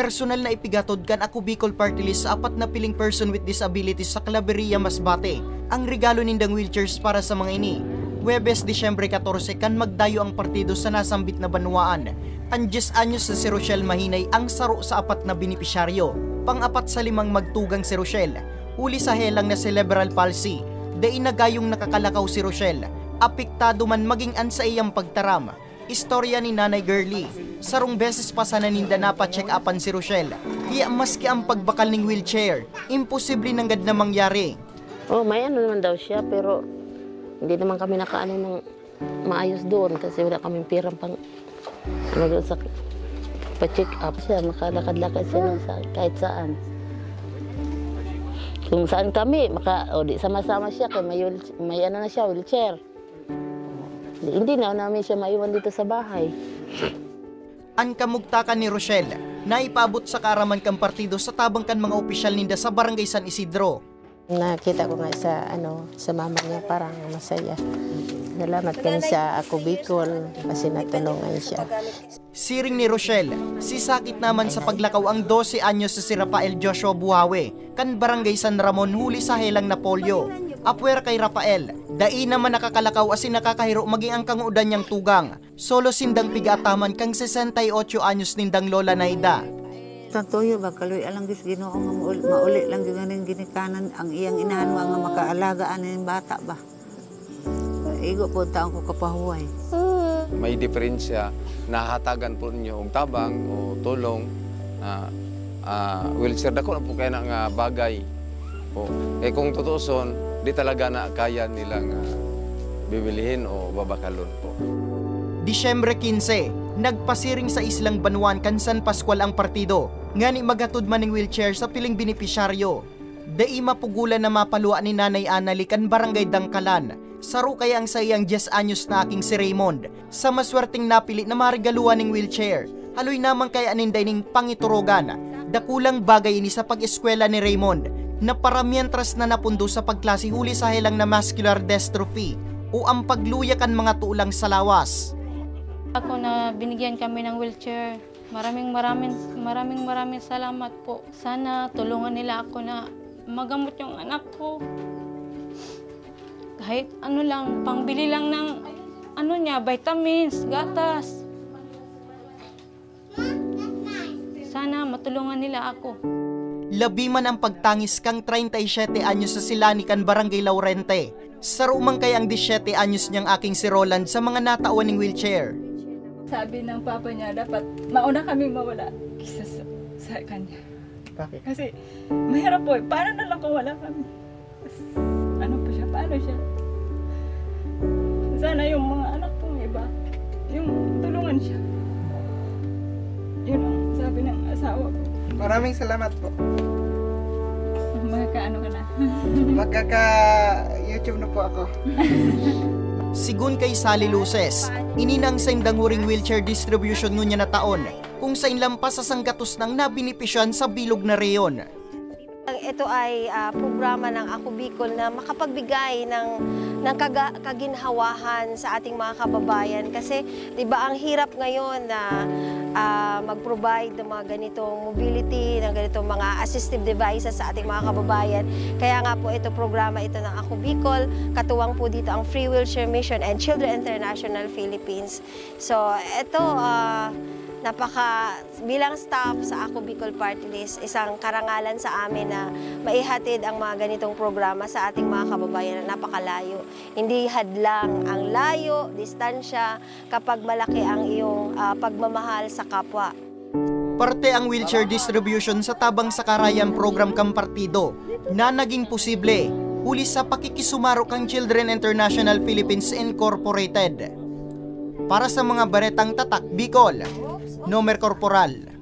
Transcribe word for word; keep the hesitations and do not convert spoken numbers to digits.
Personal na ipigatod kan Ako Bicol Party List sa apat na piling person with disabilities sa Claveria, Masbate, ang regalo nindang wheelchairs para sa mga ini. Huwebes, Disyembre katorse, kan magdayo ang partido sa nasambit na banwaan. An dyes anyos na si Rochelle Mahinay ang saro sa apat na benepisyaryo. Pang-apat sa limang magtugang si Rochelle, huli sa helang na cerebral palsy. Dai na gayong nakakalakaw si Rochelle. Apektado man magin an saiyang pagtaram. Istorya ni Nanay Girlie, sarong beses pa sana ninda napa-check-upan si Rochelle, kaya maski ang pagbakal ning wheelchair, imposible nanggad na mangyari. Oh, may ano naman daw siya, pero hindi naman kami nakaano ng maayos doon kasi wala kaming pirang pang ano doon sa pa-check up siya, makalakad-lakad siya sa kahit saan. Kung saan kami, maka, o di sama-sama siya, kay may, wheel- may ano na siya, wheelchair. Di, hindi na namin siya maiwan dito sa bahay. An kamugtakan ni Rochelle, naipaabot sa kaaraman kan partido sa tabang kan mga opisyal ninda sa Barangay San Isidro. Nakita ko nga sa ano sa mama niya, parang masaya. Salamat kami sa Ako Bicol kasi natulungan siya. Siring ni Rochelle, sisakit naman sa paglakaw ang dose anyos na si Rafael Joshua Buhawe, kan Barangay San Ramon, huli sa helang na polio. Apwera kay Rafael, dai naman nakakalakaw asin nakakahiro magin ang kangodan niyang tugang. Solo sindang pigaataman kan sesenta y ocho anyos nindang Lola Naida. Tantuyo ba, kaluy alang gis Ginoo nga mauli, mauli lang gyud ganing ginikanan ang iyang inahan, mga makaalaga aning bata ba. Igo po taon ko kapahuway. May diferensya, nahahatagan po ninyo og tabang o tulong, ah, ah, wheelchair, dako na po kaya na nga bagay. O, eh, kung tutuuson, di talaga na kaya nilang, ah, bibilihin o babakalon po. Disyembre quince, nagpasiring sa Islang Banwaan kan San Pascual ang partido, ngani maghatod man ning wheelchair sa piling benepisyaryo. Dai mapugulan na mapalua ni Nanay Anali kan Barangay Dangkalan. Saro kaya ang saiyang dyes anyos na aking si Raymond, sa maswerteng napili na maregaluhan ning wheelchair. Haloy naman kaya ninda ining pangiturogan. Dakulang bagay ini sa pag-eskwela ni Raymond, na para mientras na napundo sa pagklase huli sa helang na muscular dystrophy o ang pagluya kan mga tulang sa lawas. Ako na binigyan kami ng wheelchair. Maraming maraming maraming maraming salamat po. Sana tulungan nila ako na magamot yung anak ko. Kahit ano lang, pangbili lang ng ano niya, vitamins, gatas. Sana matulungan nila ako. Labi man ang pagtangis kang treinta y siete anyos na si Lani kan Barangay Laurente. Saro man kaya ang disyete anyos niyang aking si Roland sa mga natawan ning wheelchair. Sabi ng papa niya, dapat mauna kaming mawala kaysa sa, sa kanya. Bakit? Kasi mahirap po eh. Paano na lang kung wala kami? Ano po siya? Paano siya? Sana yung mga anak kong iba, yung tulungan siya. Yun ang sabi ng asawa ko. Maraming salamat po. Magkakaano ka na? Magkaka-YouTube na po ako. Sigun kay Sally Luces, ini na ang saindang huring wheelchair distribution ngunyan na taon, kung sain lampas sa sanggatos nang nabenepisyohan sa bilog na reyon. Ito ay ah, programa ng Ako Bicol na makapagbigay ng, ng kaga- kaginhawahan sa ating mga kababayan. Kasi, di ba, ang hirap ngayon na ah, mag-provide ng mga ganitong mobility, ng ganitong mga assistive devices sa ating mga kababayan. Kaya nga po ito, programa ito ng Ako Bicol, katuwang po dito ang Free Wheelchair Mission and Children International Philippines. So, ito, ah, napaka, bilang staff sa Ako Bicol Party List, isang karangalan sa amin na maihatid ang mga ganitong programa sa ating mga kababayan na napakalayo. Hindi hadlang ang layo, distansya, kapag malaki ang iyong ah, pagmamahal sa kapwa. Parte ang wheelchair distribution sa tabang sa Karayan Program kan partido na naging posible huli sa pakikisumaro kan Children International Philippines Incorporated. Para sa mga baretang Tatak Bicol, Nomer Corporal.